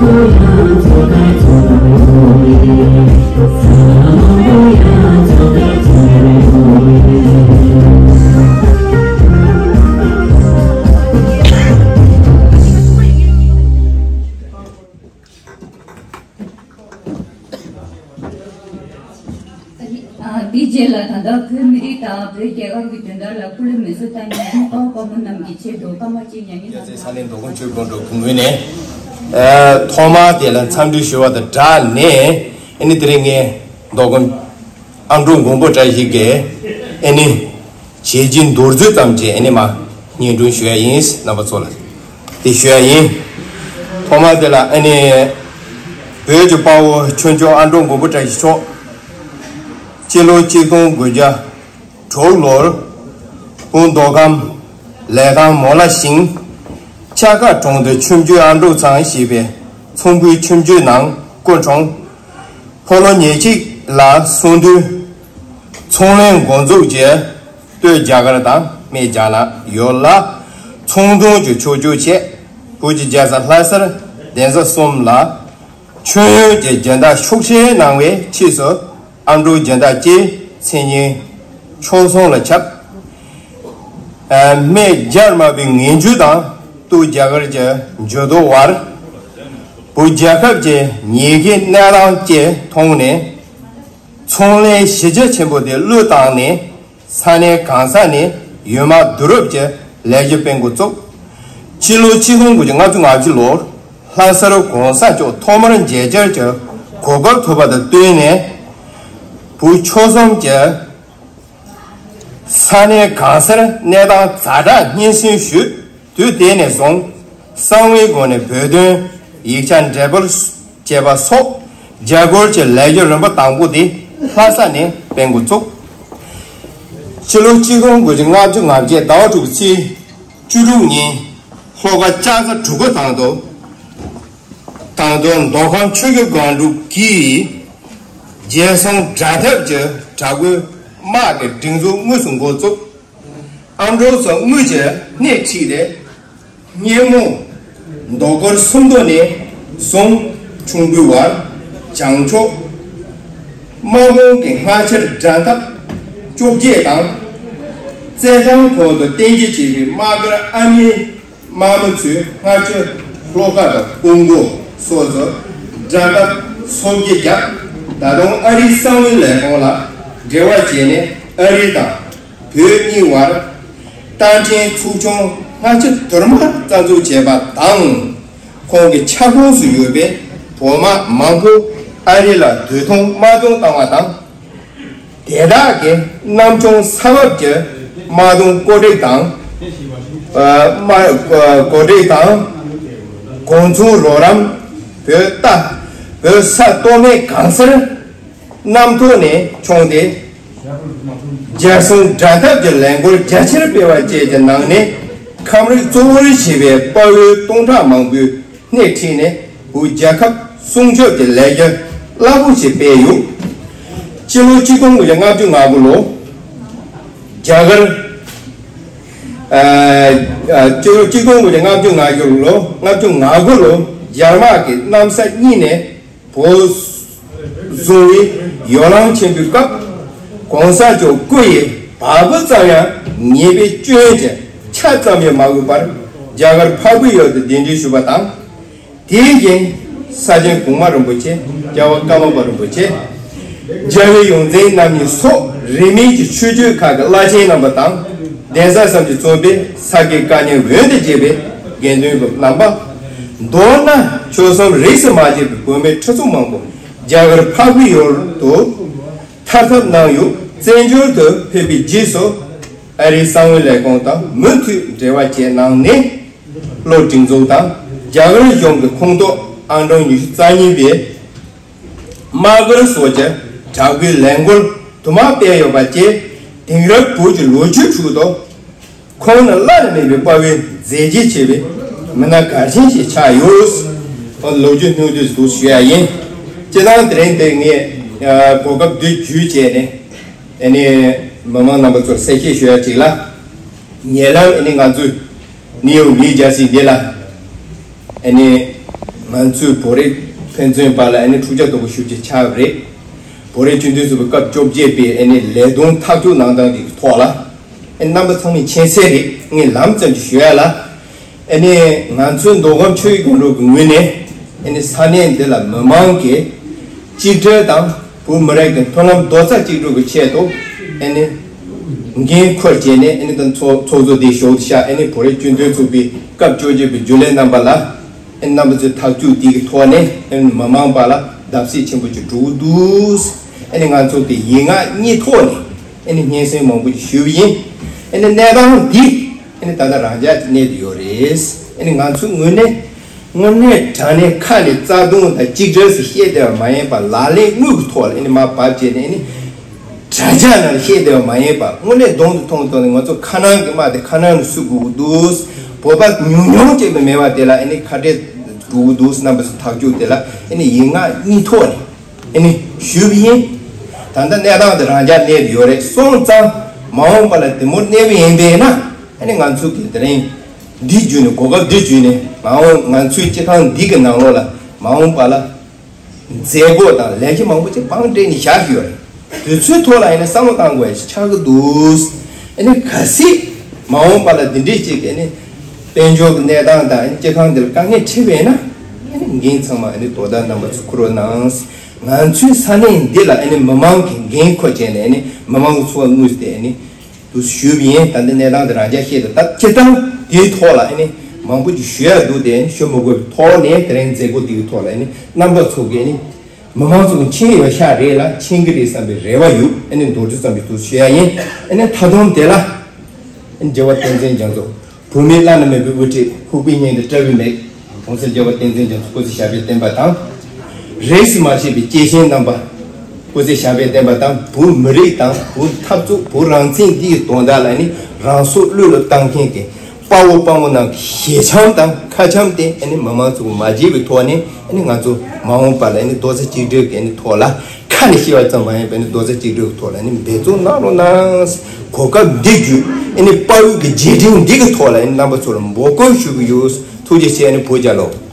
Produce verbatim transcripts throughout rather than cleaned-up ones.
དེའི་རྗེས་ལ་ད་ལྟ་བོད་མི་རིགས་དང་བོད་རྒྱལ་ཁབ་ཀྱི་དོན་དག་ལ་སྐུ་ལུས་མེ་གསོད་བཏང་མཁན་ཨ་ནི་དཔའ་བོ་དཔའ་མོ་རྣམས་ཀྱི་ཆེད་དུ་སྐར་མ་གཅིག་མྱ་ངན་ལ། ས་གནས་མདོ་ཁམས་ཆོས་སྒང་དྲུག་གི་ངོས་ནས་ཐོག་མར་དེ་ལ་འཚམས་འདྲི་ཞུ་བ་དང་སྦྲགས་ནས་ཨ་ནི་དེ་རིང་ངས་མདོ་ཁམས་ཨ་འབྲུག་མགོན་པོ་བཀྲ་ཤིས་ཀྱི་ཨ་ནི་བྱས་རྗེས་མདོར་བསྡུས་ཙམ་གྱི་ཨ་ནི་མ་སྙན་སྒྲོན་ཞུ་ཡ་ཡིན། རྣམ་པ་ཚོ་ལ་དེ་ཞུ་ཡ་ཡིན། ཐོག་མར་དེ་ལ་ཨ་ནི་བོད་ཀྱི་དཔའ་བོ་ཆོས་སྐྱོང་ཨ་འབྲུག་མགོན་པོ་བཀྲ་ཤིས་མཆོག་སྤྱི་ལོ་གཅིག་སྟོང་དགུ་བརྒྱ་དྲུག་ལོར་བོད་མདོ་ཁམས་ལས་ཁང་མོ་ལ་ཞིང་ཆ་ཁ་གྲོང་སྡེ་ཆུ་འཇོལ་ཨ་འབྲུག་ཚང་ཞེས་པའི་ཚོང་པའི་ཁྱིམ་རྒྱུད་ནང་སྐུ་འཁྲུངས། ཕོ་ལོ་ཉེར་གཅིག་ལ་སོན་དུས་ཚོང་ལས་འགོ་འཛུགས་ཀྱིས་སྟོད་རྒྱ་གར་དང་སྨད་རྒྱ་ནག་ཡོངས་ལ་ཚོང་དོན་གྱི་ཕྱོགས་བསྐྱོད་བྱས། བོད་ཀྱི་རྒྱལ་ས་ལྷ་སར་གདན་ས་གསུམ་ལ་མཆོད་ཡོན་གྱི་སྦྱིན་བདག་ཤུགས་ཆེ་གནང་བའི་ཕྱིས་སུ་ཨ་འབྲུག་སྦྱིན་བདག་ཅེས་མཚན་སྙན་ཕྱོགས་མཚུངས་ལ་ཁྱབ། སྨད་རྒྱ་དམར་པོའི་ངན་ཇུས་དང་སྟོད་རྒྱ་གར་གྱི་འགྱུར་ལྡོག་བར་བོད་རྒྱལ་ཁབ་ཀྱི་ཉེན་ཁའི་གནས་སྟངས་བཅས་མཐོང་ནས། ཚོང་ལས་གཞི་རྒྱ་ཆེན་པོ་དེ་བློས་བཏང་ནས་ས་གནས་གང་ས་ནས་ཡོད་མ་བསྡུ་རུབ་ཀྱི་ལས་གཞི་སྤེལ་འགོ་བཙུགས། སྤྱི་ལོ་གཅིག་སྟོང་དགུ་བརྒྱ་ལྔ་བཅུ་ང་བཞི་ལོར་ལྷ་སར་གོང་ས་མཆོག་ཐོག་མར་མཇལ་བཅར་གྱི་གོ་སྐབས་ཐོབ་པ་དང་བསྟུན་ནས། བོད་ཆོལ་གསུམ་གྱི་ས་གནས་གང་སར་གནས་སྟངས་ཛ་དྲག་སྙན་སེང་ཞུས། དུས་དེ་ནས་བཟུང་གསང་བའི་སྒོ་ནས་བོད་དོན་ཡིག་ཆ་འགྲེལ་པར་བྱེད་པ་སོགས་རྒྱ་སྒོར་གྱི་ལས་འགུལ་རིམ་པ་དང་པོ་དེ་ལྷ་ས་ནས་སྤེལ་འགོ་བཙུགས། ཕྱི་ལོ་གཅིག་སྟོང་དགུ་བརྒྱ་ལྔ་བཅུ་ང་བརྒྱད་ཟླ་བ་དྲུག་པའི་ཚེས་བཅུ་དྲུག་ཉིན་ལྷོ་ཁ་ལྕགས་རྩ་གྲུ་ཁ་དང་དུ་དང་དུ་མདོ་ཁམས་ཆོས་རྒྱལ་སྒང་དྲུག་གིས་རྒྱལ་སྲུང་དགྲ་འཐབ་ཀྱི་དྲག་པོའི་དམག་གི་སྒྲིག་འཛུགས་དངོས་སུ་འགོ་བཙུགས། ཨ་འབྲུག་སོགས་དངུལ་གྱིས་སྣེ་ཁྲིད་དེ། སྙེ་མོ་མདོ་སྒར་སུམ་མདོ་ནས་བཟུང་ཁྱུང་པོའི་བར་བྱང་ཕྱོགས་དམག་དཔུང་གི་སྔ་ཕྱིར་དགྲ་འཐབ་བཅོ་བརྒྱད་དང་། རྩེད་ཐང་ཁོག་ཏུ་རྟེན་གཞི་བྱས་པའི་དམག་སྒར་ཨ་མའི་དམག་མི་ཚོའི་སྔ་ཕྱིར་ལྷོ་ཁ་དང་ཀོང་པོ་སོགས་སུ་དགྲ་འཐབ་སོ་བརྒྱད་བརྒྱབ། ད་དུང་ཨ་རིའི་གསང་བའི་ལས་ཁུངས་ལ་འབྲེལ་བ་བྱས་ནས་ཨ་རི་དང་། བོད་གཉིས་བར་རྟ་མགྲིན་ཚོགས་ཆུང་སྔ་ཕྱི་དུར་དམག་རྩ་འཛུགས་བྱས་པ་དང་། ཁོང་གི་ཁྱབ་ཁོངས་སུ་ཡོད་པའི་བོད་དམག་མང་པོ་ཨ་རི་ལ་སྡོད་ཐུང་དམག་དོན་བཏང་བ་དང་། དེ་དག་གི་གནམ་གཤིས་ས་བབ་ཀྱི་དམག་དོན་བཀོད་སྒྲིག་དང་། ཨ། དམག་བཀོད་སྒྲིག་དང་། གོ་མཚོན་རོགས་རམ། བོད་རྟ། བོད་ས་སྟོད་སྨད་གང་སར། གནམ་ཐོག་ནས་མཆོངས་ཏེ། རྒྱལ་སྲུང་དགྲ་འཐབ་ཀྱི་ལས་འགུལ་རྒྱ་ཆེར་སྤེལ་བ་བཅས་ཀྱི་ནང་ནས་ཁམས་རིགས་གཙོ་བོར་བྱས་པའི་དཔའ་བོའི་སྟོང་ཕྲག་མང་པོས་སྣེ་ཁྲིད་ནས་བོད་རྒྱལ་ཁབ་སྲུང་སྐྱོབ་ཀྱི་ལས་འགུལ་རླབས་པོ་ཆེ་སྤེལ་ཡོད། སྤྱི་ལོ་གཅིག་སྟོང་དགུ་བརྒྱ་ལྔ་བཅུ་ང་དགུ་ལོ། རྒྱ་གར། ཨ། ཨ། སྤྱི་ལོ་གཅིག་སྟོང་དགུ་བརྒྱ་ལྔ་བཅུ་ང་དགུ་ལོ། ལྔ་བཅུ་ང་དགུ་ལོ། རྒྱ་དམག་གིས་གནམ་ས་གཉིས་ནས། བོད་བཟུང་བའི་ཡོ་ལང་ཆེན་པོའི་སྐབས། གོང་ས་མཆོག་སྐུ་ཡི་བ་སྤུ་ཙམ་ཡང་ཉེས་པའི་སྐྱོན་གྱི་ཆ་ཙམ་ཡང་མ་གོས་པར་རྒྱ་གར་འཕགས་པའི་ཡུལ་དུ་གདན་འདྲེན་ཞུས་པ་དང་། དེའི་རྐྱེན་ས་ཆེན་གོང་མ་རིན་པོ་ཆེ། རྒྱལ་བ་ཀརྨ་པ་རིན་པོ་ཆེ། རྒྱལ་བའི་ཡོངས་འཛིན་རྣམ་གཉིས་སོགས་རིས་མེད་ཀྱི་ཆོས་བརྒྱུད་ཁག་གི་བླ་ཆེན་རྣམ་པ་དང་། གདན་ས་གསུམ་གྱིས་གཙོས་པའི་ས་དགེ་བཀའ་རྙིང་འོན་དུ་གྱེས་པའི་དགེ་འདུན་པ་རྣམ་པ། མདོར་ན་ཆོལ་གསུམ་རིས་སུ་མ་ཆད་པའི་བོད་མི་ཁྲི་ཚོ་མང་པོ་རྒྱ་གར་འཕགས་པའི་ཡུལ་དུ་ཐར་ཐབས་གནང་ཡོད། བཙན་བྱོལ་དུ་ཕེབས་པའི་རྗེས་སུ་ཨ་རིའི་གསང་བའི་ལས་ཁུངས་དང་མུ་མཐུད་འབྲེལ་བ་བཅས་གནང་ནས། བློ་སྒྲིག་འཛུགས་དང་རྒྱ་གར་གཞུང་གི་ཁོངས་གཏོགས་ཨང་གྲངས་ཉི་ཤུ་རྩ་གཉིས་པའི་དམག་སྒར་སོགས་ཀྱི་དྲག་པོའི་ལས་འགུལ་དུ་མ་སྤེལ་ཡོད་པ་བཅས། དེང་རབས་བོད་ཀྱི་ལོ་རྒྱུས་ཁྲོད་དུ་ཁོང་ནི་བླ་ན་མེད་པའི་དཔའ་བོའི་མཛད་རྗེས་ཆེ་བའི་མི་སྣ་གལ་ཆེན་ཞིག་ཆགས་ཡོད། ལོ་རྒྱུས་སྣོན་བསྡུས་སུ་ཞུ་ཡ་ཡིན། སྤྱིར་བཏང་དེ་རིང་འདིར་ངས་གོ་སྐབས་འདི་བརྒྱུད་བྱས་ནས། ཨ་ནི་མི་མང་རྣམ་པ་ཚོར་གསལ་བཤད་ཞུ་ཡ་གཅིག་ལ། ཉེ་ལམ་ཨ་ནི་ང་ཚོས་ནིའུ་ཡོག་ནིའུ་ཇར་སི་འདི་ལ་ཨ་ནི་མི་ ང་ཚོའི་བོད་རིགས་ཕན་ཚུན་བར་ལ་ཨ་ནི་འཁྲུག་ཆ་དོག་པོ་ཞེ་པོ་ཅིག་ཆགས་པ་རེད། བོད་རིགས་སྤྱི་མཐུན་ཚོགས་པའི་སྐབས་བཅོ་བརྒྱད་པའི་ཨ་ནི་ལས་དོན་ཐག་གཅོད་གནང་སྟངས་དེ་གི་ཐོག་ལ་ཨ་ནི་རྣམ་པ་ཚང་མས་མཁྱེན་གསལ་རེད། ངས་ལམ་ཙམ་ཅིག་ཞུ་ཡ་ལ། ཨ་ནི་ང་ཚོའི་མདོ་ཁམས་ཆོས་ཡིག་སྒང་དྲུག་གི་ངོས་ནས་ཨ་ནི་ས་གནས་འདི་ལ་མི་མང་གི་གཅིག་སྒྲིལ་དང་བོད་མི་རིགས་ཀྱི་མཐུན་ལམ་རྡོག་རྩ་གཅིག་སྒྲིལ་གྱི་ཆེད་དུ་ཨ་ནི་འགན་འཁུར་བྱས་ནས་ཨ་ནི་ད་ཚོགས་ཚོགས་གཙོ་དེ་ཞུགས་ཤག་ཨ་ནི་བོད་རིགས་སྤྱི་མཐུན་ཚོགས་པའི་སྐབས་བཅོ་བརྒྱད་པའི་རྒྱུན་ལས་རྣམ་པ་ལ་ཨ་ནི་རྣམ་པ་ཚོས་ཐག་གཅོད་དེ་གི་ཐོག་ནས་ཨ་ནི་མི་མང་བར་ལ་བརྡབ་གསིག་ཆེན་པོ་ཅིག་འགྲོ་གི་འདུག་ཨ་ནི་ང་ཚོ་གི་ཡིག་ངག་གཉིས་ཐོག་ནས་ཨ་ནི་སྙན་སེང་མང་པོ་ཅིག་ཞུས་པ་ཡིན། ཨ་ནི་གནས་སྟངས་འདི་ཨ་ནི་ད་ལྟ་རང་འཇགས་ཀྱི་གནས་དུ་ཡོད་རེད། ཨ་ནི་ང་ཚོའི་ངོས་ནས་དངོས་གནས་དྲང་གནས་ཁ་ནས་རྩ་དོན་དང་གཅིག་སྒྲིལ་ཟེར་བཤད་བསྡད་པ་མ་ཡིན་པ། ལག་ལེན་དངོས་ཀྱི་ཐོག་ལ་ཨ་ནི་མར་བབས་བྱས་ནས་ཨ་ནི་དྲ་རྒྱ་ནང་ལ་བཤད་བསྡད་པ་མ་ཡིན་པ། དངོས་གནས་གདོང་དུ་མཐོང་དུས་ནས་ང་ཚོ་ཁ་ནང་གི་དམག་དེ་ཁ་ནང་ལ་བསུ་དགོས་ཀྱི་འདུག་བོད་པ་ཉུང་ཉུང་གཅིག་ལས་མེད་པ་དེ་ལ་ཨ་ནི་ཁ་བྲལ་དགོས་ཀྱི་འདུག་རྣམ་པ་ཚོ་ཐག་གཅོད་དེ་ལ་ཨ་ནི་ཡིག་ངག་གཉིས་ཐོག་ནས་ཨ་ནི་ཞུས་པ་ཡིན། ད་ལྟ་གནས་སྟངས་དེ་རང་འཇགས་གནས་ཡོད་རེད། སོང་ཙང་མ་འོངས་པ་ལ་དེ་མོ་གནས་པ་ཡིན་པས་ན་ཨ་ནི་ང་ཚོ་གི་དེ་རིང་འདི་བརྒྱུད་ནས་གོ་སྐབས་འདི་བརྒྱུད་ནས་མ་འོངས་ང་ཚོའི་སྤྱི་ཁང་འདི་གི་ནང་ལོགས་ལ་མ་འོངས་པ་ལ་མཛད་སྒོ་དང་ལས་གཞི་མང་པོ་ཅིག་བང་སྒྲིག་ནས་བཞག་ཡོད་རེད། དེ་ཚོའི་ཐོག་ལ་ཨ་ནི་བསམ་བློ་གཏང་དགོས་ཡ་ཞིག་ཆགས་ཀྱི་འདུག་ཨ་ནི་གལ་སྲིད་མ་འོངས་པ་ལ་འདི་འདྲས་ཅིག་གི་ཨ་ནི་དཔལ་འབྱོར་གྱི་གནས་སྟངས་དང་ཨ་ནི་སྤྱི་ཁང་འདི་ལ་དཀའ་ངལ་འཕྲད་པས་ན་ཨ་ནི་འགན་ཚང་མ་ཨ་ནི་དོ་བདག་རྣམ་པ་ཚོས་འཁུར་རོགས་གནང་། ང་ཚོའི་ས་གནས་འདི་ལ་ཨ་ནི་མི་མང་གི་འགན་འཁུར་བྱས་ནས་ཨ་ནི་མི་མང་གི་འཚོ་བ་དངོས་སུ་དེ་ཨ་ནི་དུ་ཞུས་པ་ཡིན། ད་ལྟ་གནས་སྟངས་དེ་རང་འཇགས་བཤད་དུ་ད་སྤྱིར་བཏང་དེའི་ཐོག་ལ་ཨ་ནི་མང་པོ་ཅིག་ཞུ་ཡ་འདུག་དེ་ཞུ་མི་དགོས་པའི་ཐོག་ནས་དེ་རིང་མཛད་སྒོ་དེའི་ཐོག་ལ་ཨ་ནི་རྣམ་པ་ཚོ་གིས་ཨ་ནི་མི་མང་ཚོ་མཁྱེན་ཡོད་ཤག་རེད་ལ་མཁྱེན་གྱི་རེད་བསམ་པའི་རེ་བ་ཡོད། ཨ་ནི་མདོར་བསྡུས་ཙམ་ཞིག་དུ་ཞུ་ཡ་ཡིན། ཨ་ནི་མཐའ་སྡོམ་དེ་ལ་ཨ་ནི་རྒྱལ་བ་བསྟན་འཛིན་རྒྱ་མཚོ། བོད་མིའི་བླ་ན་མེད་པའི་དབུ་ཁྲིད། ཁུག་པའི་སྙིང་དང་དཔྲལ་བའི་མིག་གོང་ས་རྒྱལ་བ་བསྟན་འཛིན་རྒྱ་མཚོ་སྐུ་ཚེ་ཞབས་པད་བརྟན་པ་དང་། རིས་སུ་མ་ཆད་པའི་སྐྱེས་ཆེན་རྣམ་པ་སྐུ་ཚེ་ཞབས་པད་བརྟན་པ་དང་། བོད་མི་རིགས་དང་བོད་འཐབ་རྩོད་བོད་རང་བཙན་འདིའི་དོན་དག་ལ་ནི་རང་སྲོག་བློས་ལ་བཏང་མཁན་གྱི་དཔའ་བོ་དཔའ་མོ་རྣམས་ཀྱི་ཞལ་ཆེམས་དང་ཁ་ཆེམས་དེ་ནི་མི་མང་ཚོ་མ་བརྗེད་པའི་ཐོག་ནས་ནི་ང་ཚོ་མ་འོངས་པ་ལ་ནི་རྡོག་རྩ་གཅིག་སྒྲིལ་གྱི་ནི་ཐོག་ལ། ཁ་ནས་བཤད་པ་ཙམ་མ་ཡིན་པར་ནི་རྡོག་རྩ་གཅིག་སྒྲིལ་གྱི་ཐོག་ལ་ནི་འབད་བརྩོན་གནང་རོགས་གནང་། གོ་སྐབས་འདི་བརྒྱུད་ཨ་ནི་དཔའ་བོའི་གི་རྗེས་དྲན་འདི་གི་ཐོག་ལ་ནི་རྣམ་པ་ཚོ་ལ་འབོད་སྐུལ་ཞུ་གི་ཡོད། ཐུགས་རྗེ་ཆེ། ཨ་ནི་བོད་རྒྱལ་ལོ།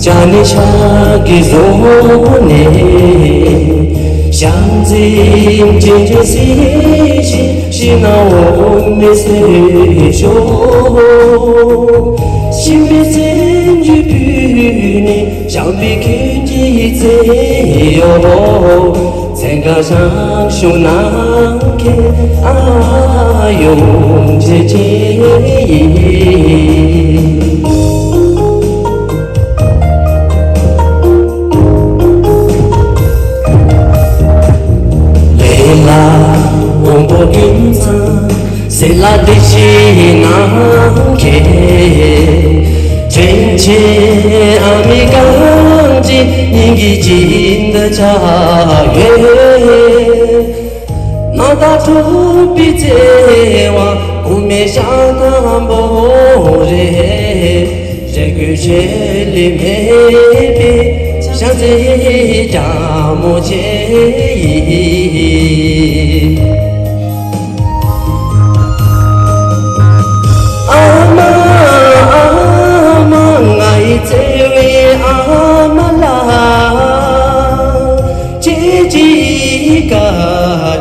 ཇ་ནི་ཤ་གི་བཟོ་ནས། བྱམས་བརྩེ་ཅན་གྱི་སྲིད་ཞི་ཞི་ན་འོ་མི་སེར་ཤོག་ཤིང་པའི་སེམས་རྒྱུད་ཕུལ་ནས། བྱམས་པའི་ཁྱོད་ཀྱི་བརྩེ་ཡོད། ཚེ་འགའ་ཞང་ཞུང་ནམ་མཁའི་ཨ་ཡོང་བྱེད་ཅེས་ཡིན། ལས་ལ་དབང་པོ་ཀུན་ཚང་། སྲིད་ལ་བདེ་སྐྱིད་ནམ་མཁའི། དྲིན་ཆེན་ཨ་མའི་རྐང་རྗེས་སྙིང་གི་བྱིན་དུ་ཆགས་ཡོད། ནང་ལྟར་ཐུབ་པའི་བརྩེ་བ་གོང་མའི་ཞལ་སྔ་པོ་རེད། རེ་དགོས་ཆེད་ལས་མེད་པའི་བྱམས་བརྩེའི་རྒྱ་མོ་ཆེ་ཡིན། ཨ་མ་ཨ་མ་ང་ཡི་བརྩེ་བའི་ཨ་མ་ལགས། ཁྱེད་ཀྱི་བཀའ་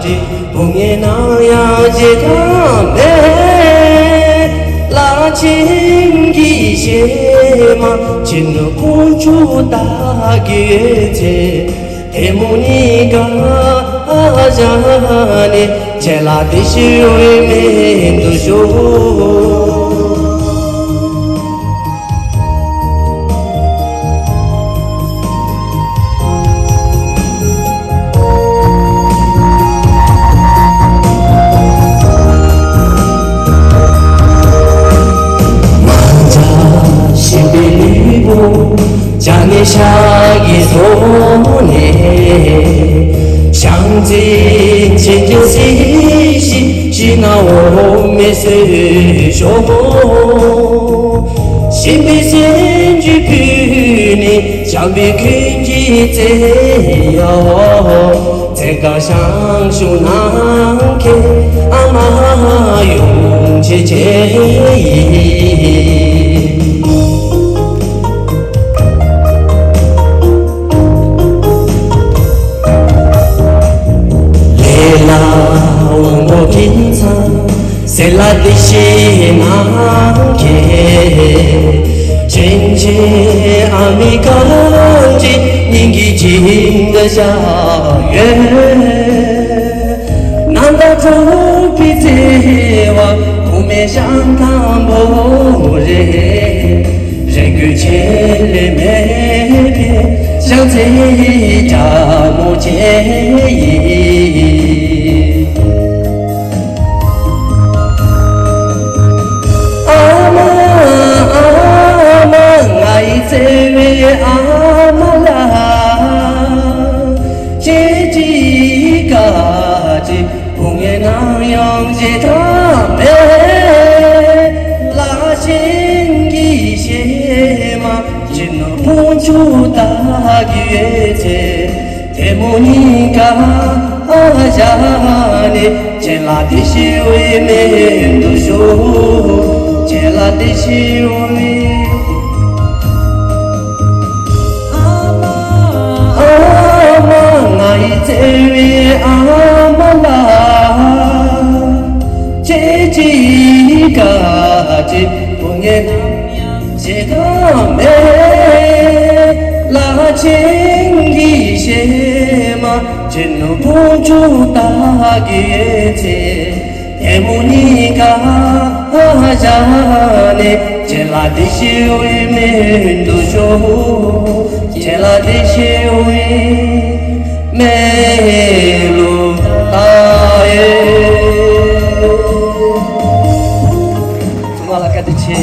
དྲིན་བུ་ངའི་ནམ་ཡང་བརྗེད་ཐབས་མེད། བླ་ཆེན་གྱི་གཤེད་མ་ཁྱེད་ནི་དཀོན་མཆོག་ལྟ་གི་ཡོད་ཚེ། དེ་མོ་ནི་ག་བཞག་ནས་ཁྱེད་ལ་བདེ་སྐྱིད་འོས་མིན་དུ་ཤོག་མ་འཇའ་ཞིམ་པའི་ལུས་པོ། ཇ་ནི་ཤ་གི་བཟོ་ནས། བྱམས་བརྩེ་ཅན་གྱི་སྲིད་ཞི་ཞི་ན་འོ་མི་སེར་ཤོག་ཤིང་པའི་སེམས་རྒྱུད་ཕུལ་ནས། བྱམས་པའི་ཁྱོད་ཀྱི་བརྩེ་ཡོད། ཚེ་འགའ་ཞང་ཞུང་ནམ་མཁའི་ཨ་མ་ཡོང་བྱེད་ཅེས་ཡིན། ལས་ལ་དབང་པོ་ཀུན་ཚང་། སྲིད་ལ་བདེ་སྐྱིད་ནམ་མཁའི། དྲིན་ཆེན་ཨ་མའི་རྐང་རྗེས་སྙིང་གི་བྱིན་དུ་བཞག་ཡོད། ནང་ལྟར་ཐུབ་པའི་བརྩེ་བ་གོང་མའི་ཞལ་སྔ་པོ་རེད། རེ་དགོས་ཆེད་ལས་མེད་པའི་བྱམས་བརྩེའི་རྒྱ་མོ་ཆེ་ཡིན། ཨ་མ་ཨ་མ་ང་ཡི་བརྩེ་བའི་ཨ་མ་ལགས། ཁྱེད་ཀྱི་བཀའ་དྲིན་བུ་ངའི་ནམ་ཡང་བརྗེད་ཐབས་མེད། བླ་ཆེན་གྱི་གཤེད་མ་ཁྱེད་ནི་དཀོན་མཆོག་ལྟ་གི་ཡོད་ཚེ། དེ་མོ་ནི་ག་བཞག་ནས་ཁྱེད་ལ་བདེ་སྐྱིད་འོས་མིན་དུ་ཤོག་ཁྱེད་ལ་བདེ་སྐྱིད་འོས་མིན། ཨ་མ་ཨ་མ་ང་ཡི་བརྩེ་བའི་ཨ་མ་ལགས། ཁྱེད་ཀྱི་བཀའ་དྲིན་བུ་ངའི་ནམ་ཡང་བརྗེད་ཐབས་མེད། བླ་ཆེན་གྱི་གཤེད་མ་ཁྱེད་ནི་དཀོན་མཆོག་ལྟ་གི་ཡོད་ཚེ། དེ་མོ་ནི་ག་བཞག་ནས་ཁྱེད་ལ་བདེ་སྐྱིད་འོས་མིན་དུ་ཤོག་ཁྱེད་ལ་བདེ་སྐྱིད་འོས་མིན་དུ་ལྟ་ཡོད། ཚང་མ་ལ་བཀའ་དྲིན་ཆེ།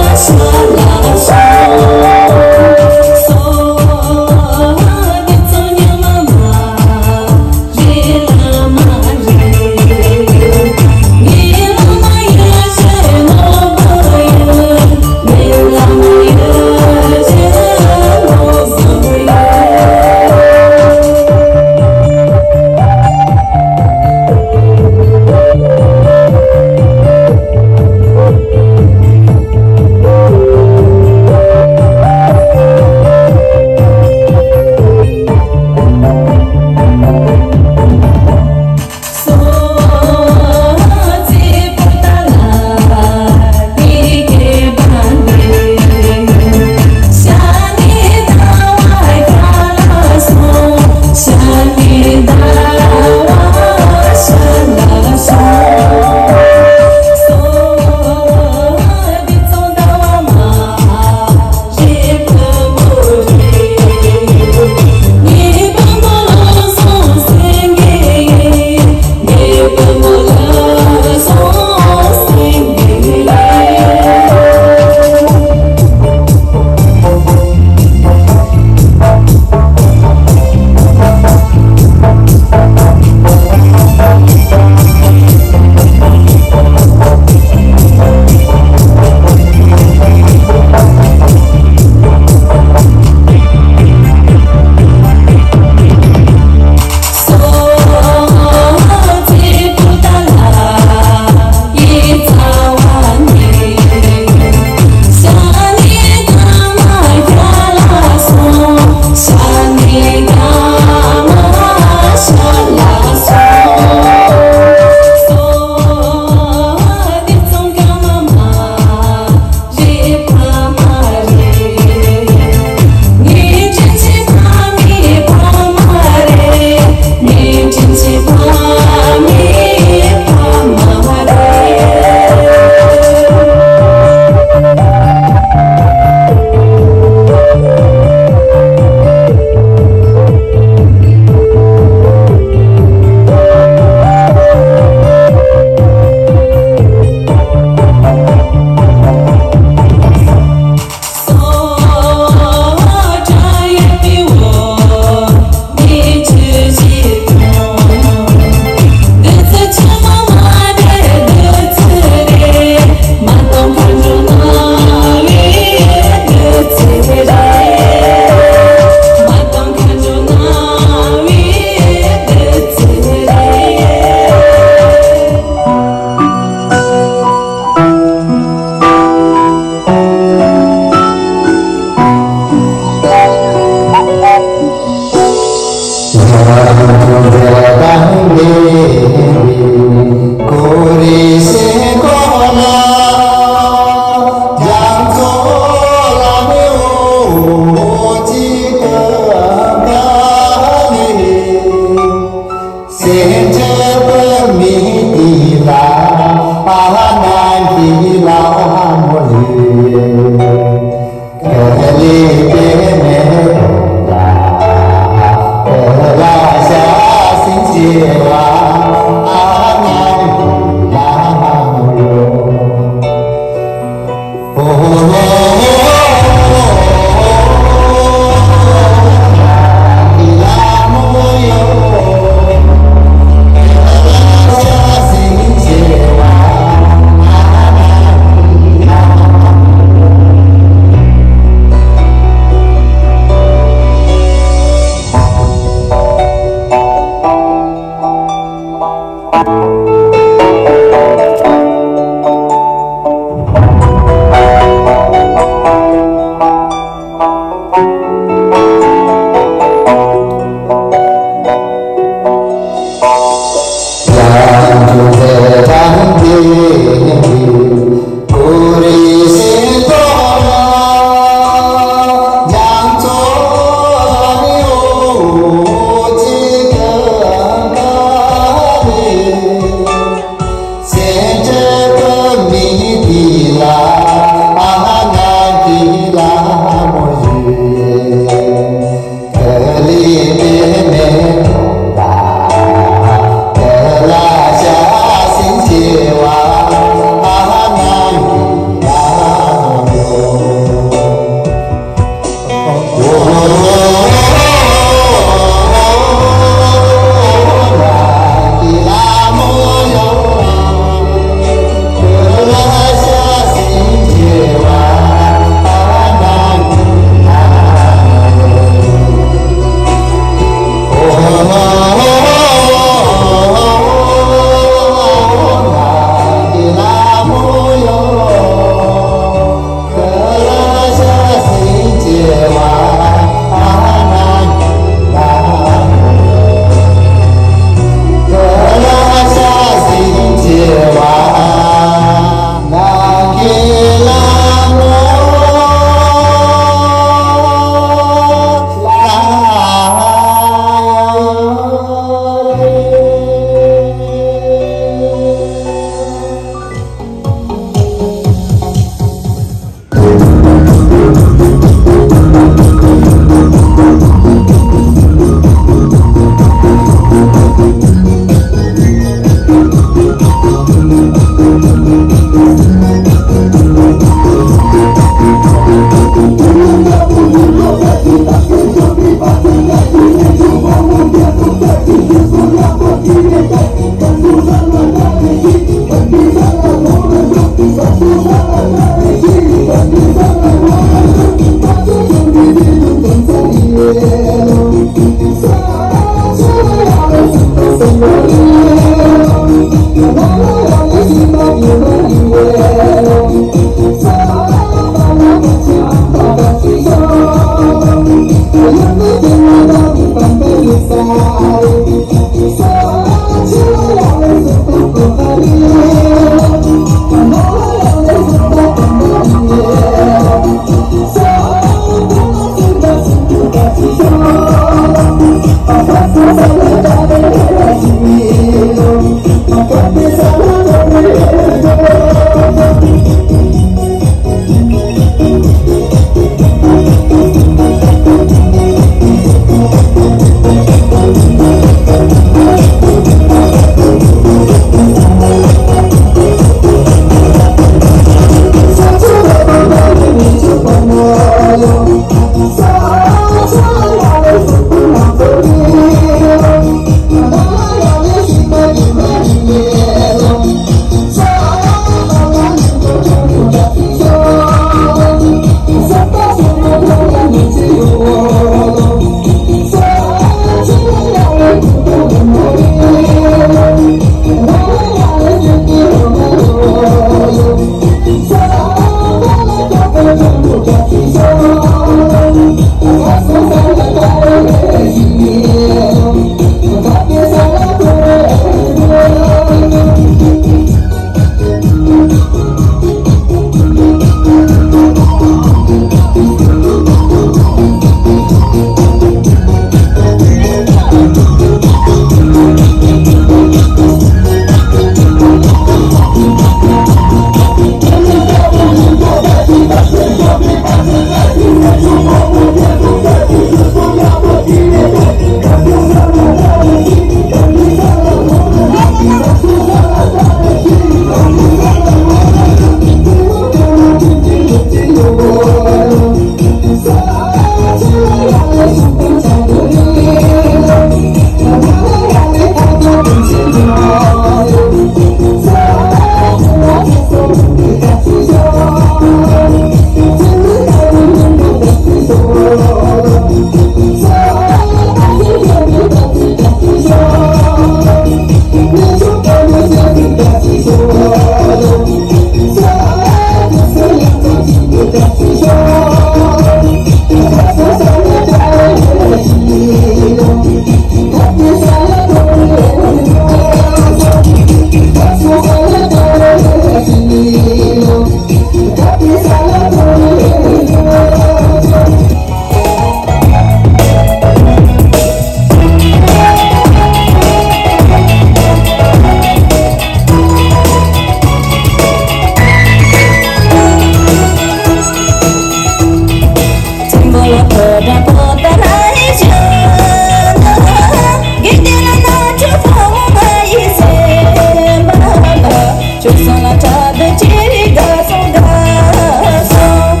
ཆོས་སྲུང་ལ་གྲགས་པའི་ཅི་རིགས་དགའ་སོང་དགའ་སོང་།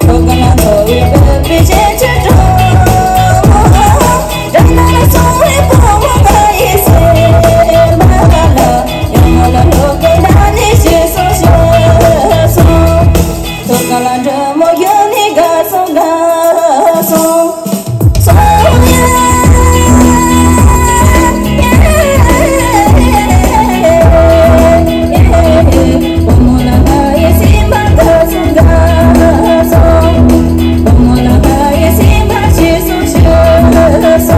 ཁོ་ག་ལ་འགྲོ་བའི་བོད་པའི་གཞིས་བྱེས་འགྲོ། དགྲ་ལ་སོང་བའི་བུ་མོ་ང་ཡི་སེམས་པ་ལ། ཡང་ལ་ལོ་ཀུན་ད་ནི་ཞེས་སོང་ཞེས་སོང་། ཐུགས་ཀ་ལ་འདྲ་མོ་ཡོད་ནི་དགའ་སོང་དགའ་སོང་། སོང་ཡ། བུ་མོ་ལ་ང་ཡི་སེམས་པ་དགའ་སོང་དགའ་སོང་། བུ་མོ་ལ་ང་ཡི་སེམས་པ་ཞེས་སོང་ཞེས་སོང་།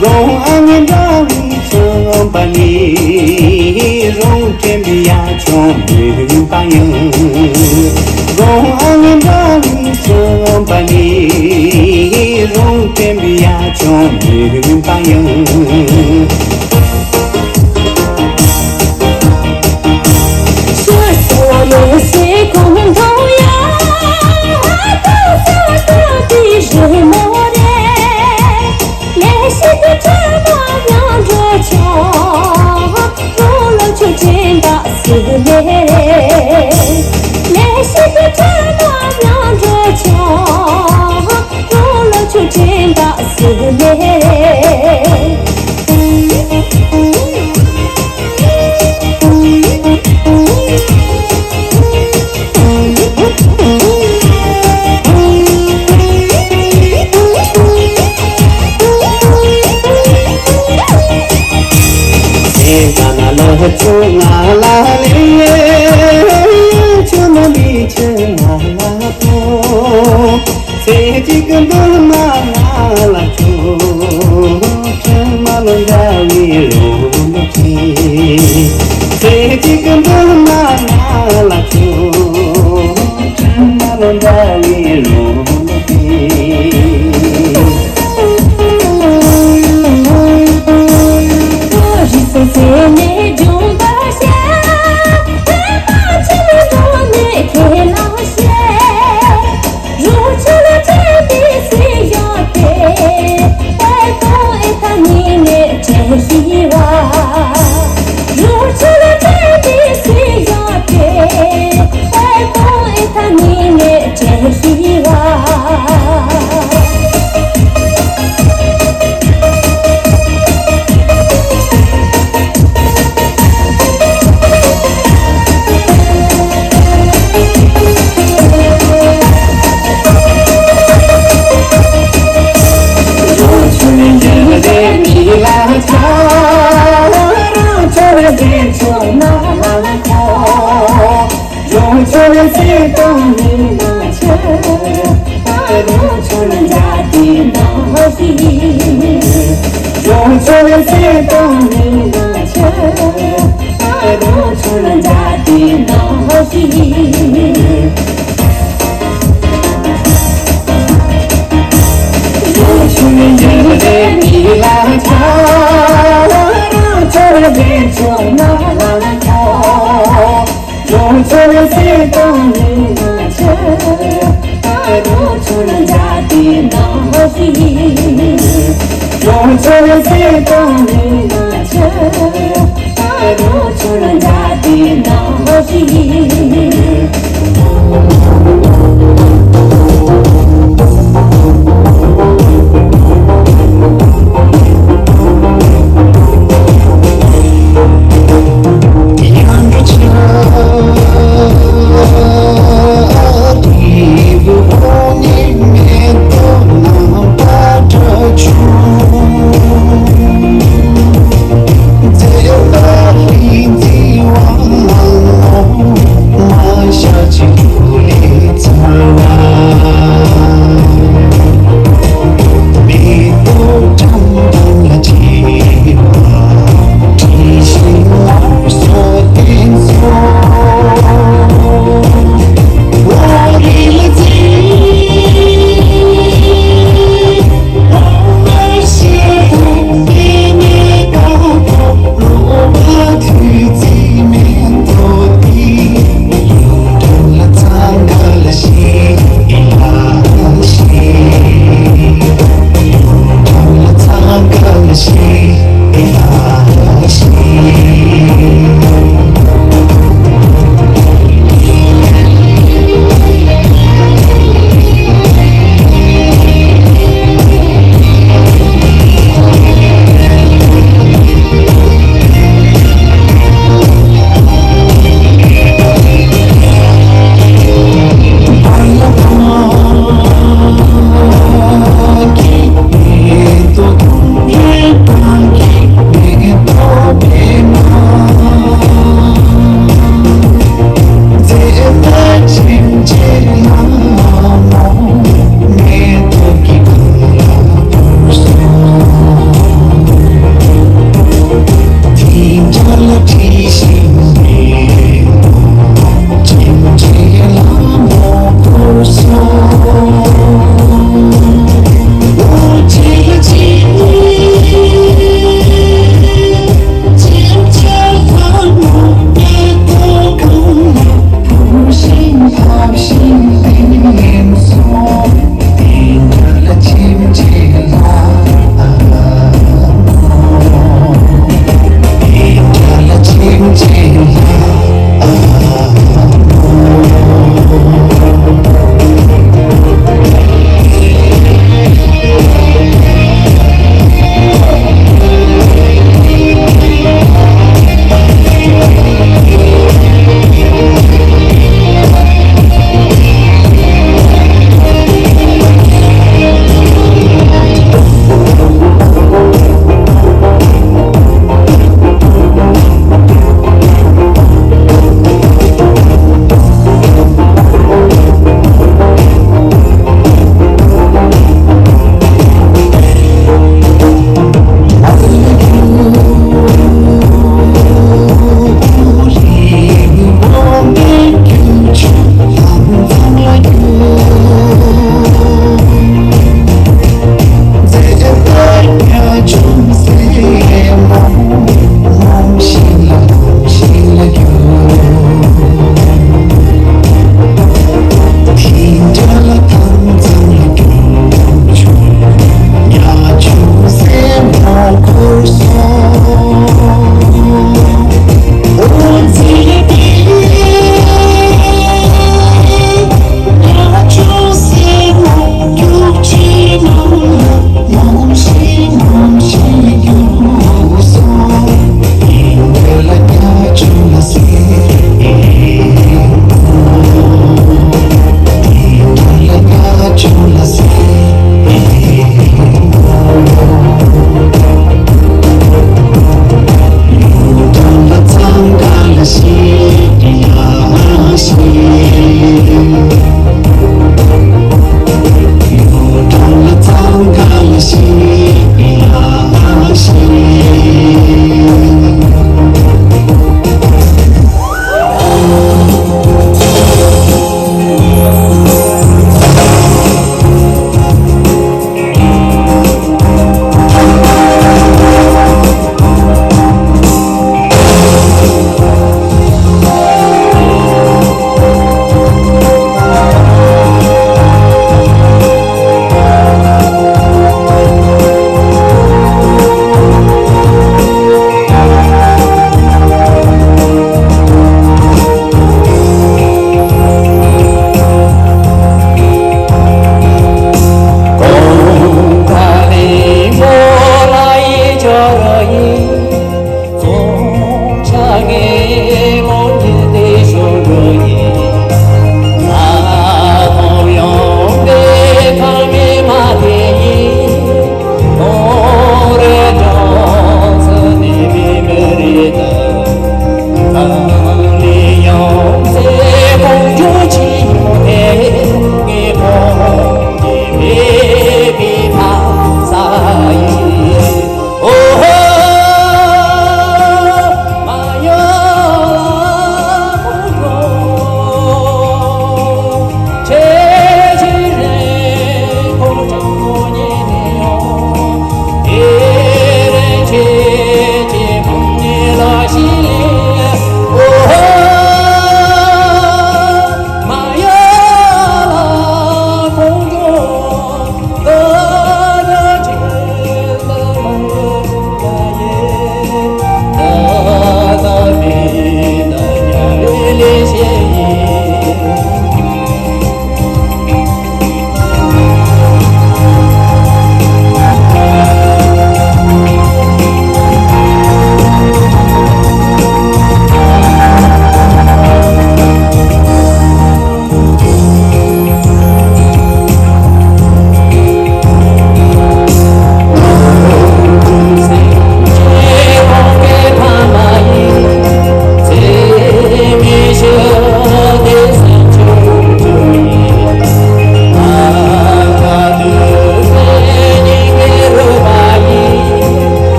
དགོངས་ཨ་ནི་འདྲ་བའི་ཚངས་པ་ནི། རོང་བྲན་པའི་ཡ་ཆུང་མུན་པ་ཡང་། དགོངས་ཨ་ནི་འདྲ་བའི་ཚངས་པ་ནི། རོང་བྲན་པའི་ཡ་ཆུང་མུན་པ་ཡང་། ཚེ་གཅིག་གི་འདུན་མ་ང་ལ་སྤྲོད། ཁྲི་མ་ལོ་འདྲ་བའི་རོ་ལོ་ཅན། ཚེ་གཅིག་གི་འདུན་མ་ང་ལ་སྤྲོད། ཁྲི་མ་ལོ་འདྲ་བའི་རོ་ལོ་ཅན། རི་སོ་སོ་ནས་ལྗོངས་པ་ཤར། ཕན་པ་ཆེ་ལས་འགྲོ་ནས་ཁས་བླངས་ཤེས། རོ་ཆུ་ལ་བྲལ་ཏེ་སུ་ཡོད་དེ། ཨེ་ཏོ་ཨེ་ཐ་ནི་ནས་བྲལ་ཤི་བ། རོ་ཆུ་ལ་བྲལ་ཏེ་སུ་ཡོད་དེ། ཨེ་ཏོ་ཨེ་ཐ་ནི་ནས་བྲལ་ཤི་བ། རོང་ཆུ་ལ་ཟས་གཏོང་མི་མ་ཆགས། རོང་ཆུ་ལ་མཛའ་དེ་ནང་བཞིན། རོང་ཆུ་ལ་མཛའ་དེ་ནང་བཞིན། རོང་ཆུ་ལ་ཡིན་ཏེ་མི་ལ་ཆགས། རོང་ཆུ་ལ་མཛེས་ཆུང་ནང་ལ་ཐོག་རོང་ཆུ་ལ་མཛེས་སྟོང་ཉི་མ་ཆུ། རོང་ཆུ་ལ་མཛའ་དེ་ནང་བཞིན། རོང་ཆུ་ལ་མཛེས་སྟོང་ཉི་མ་ཆུ། རོང་ཆུ་ལ་མཛའ་དེ་ནང་བཞིན།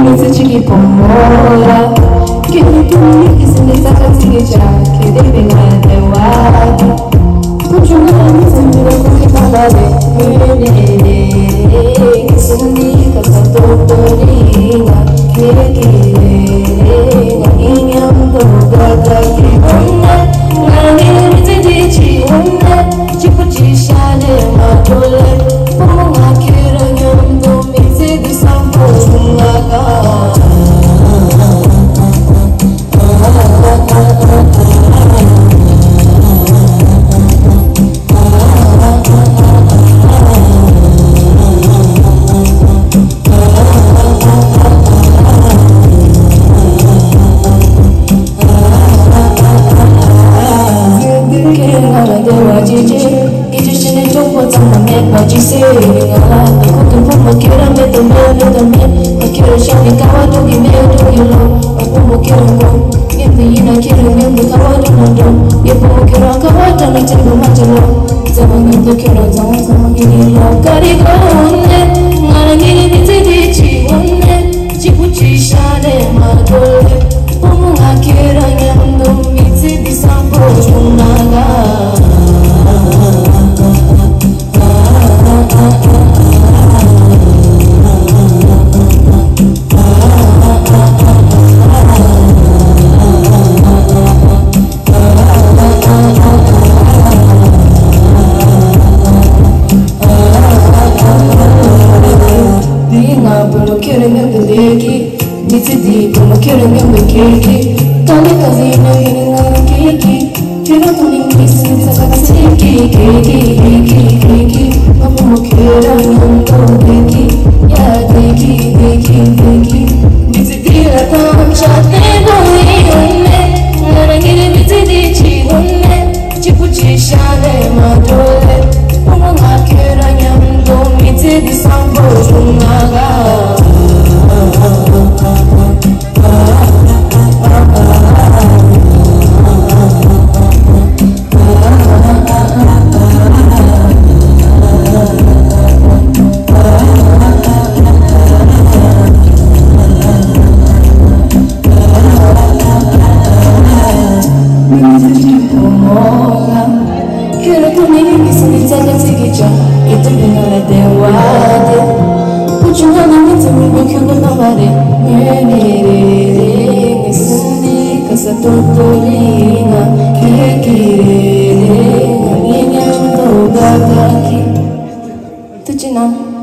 མི་ཚེ་གཅིག་གི་བུ་མོ་ལ། སྐྱེ་དུས་ཀུན་མིག་གི་སེམས་ནས་ས་ཁ་ཚིག་གི་ཆ་ཁེ་དེ་མི་ང་དེ་བ། ཁོ་ཆུང་མ་ལ་མི་ཚེ་མི་རོ་ཁོ་གི་ཁ་ལ་རེ་མི་ནེ་རེ་སུ་ནི་ཁ་ཁ་ཏོ་ཏོ་རི་ང་ཁེ་ཁེ་རེ་ང་ཡིན་ཡང་ཏོ་ག་ག་ཁེ་ཁོ་ན་ང་ནི་མི་ཚེ་འདི་ཅི་འོང་ན། གཅིག་པུ་གཅིག་ཤ་ནས་མ་གྲོལ་ལེ། བུ་མོ་ང་ཁྱེད་རང་མཉམ་དུ་མི་ཚེ་འདི་བཟང་པོ་བྱུང་ང་ག་ཁྱོད་རང་ཚང་མ་ཚང་མ་གི་ལོ་ཀ་རི་གོ་ནས། ང་རང་གི་མི་ཚེ་འདི་གཅིག་པོ་ནས། གཅིག་པུ་གཅིག་ཤ་ལས་མ་འགྲོ་ལེ། བུ་མོ་ང་ཁྱེད་རང་མཉམ་དུ་མི་ཚེ་འདི་བཟང་པོ་བྱུང་ན་དགའ། འདི་ང་བུ་མོ་ཁྱེད་རང་མཉམ་དུ་བསྡད་ཀྱི། མི་ཚེ་འདི་བུ་མོ་ཁྱེད་རང་མཉམ་དུ་སྐྱེལ་གྱི། དཀའ་ལས་ཁག་ཟིན་ན་ཡིན་ང་རང་སྐྱེལ་གྱི། ཁྱེད་རང་དང་ནི་མི་སྲིད་ཚ་ཁ་ཚིག་གི་སྐྱེལ་གྱི་སྐྱེལ་གྱི་སྐྱེལ་གྱི། ང་བུ་མོ་ཁྱེད་རང་མཉམ་དུ་བསྡད་ཀྱི། ཡ་བསྡད་ཀྱི་བསྡད་ཀྱི་བསྡད་ཀྱི། མི་ཚེ་འདི་ལ་དམ་བཅའ་བརྟན་པོ་ཡིན་ཡོང་མེད། ང་རང་གི་མི་ཚེ་འདི་གཅིག་པོ་ནས། གཅིག་པུ་གཅིག་ཤ་ལས་མ་འགྲོ་ལེ། བུ་མོ་ང་ཁྱེད་རང་མཉམ་དུ་མི་ཚེ་འདི་བཟང་པོ་བྱུང་ན་དགའ། ཁྱེད་རང་ཐུག་ནས་མི་སྲིད་ནས་ཙག་ཙིག་གི་ཅང་ཡིད་དུ་མི་ནོར་ལ་བདེ་བ་དེ། བུ་ཆུང་ང་ནི་མི་ཚེ་མི་དགོས་ཁྱོད་ཀྱི་རྣམ་པ་རེད། ངས་ནི་རེ་རེ་ངས་སུན་ནི་ག་ས་ཏོ་ཏོ་རེ་ང་ཁྱེད་ཀྱི་རེ་རེ་ང་ནི་མཉམ་དུ་དགའ་དགའ་གི། ཐུགས་རྗེ་གནང་།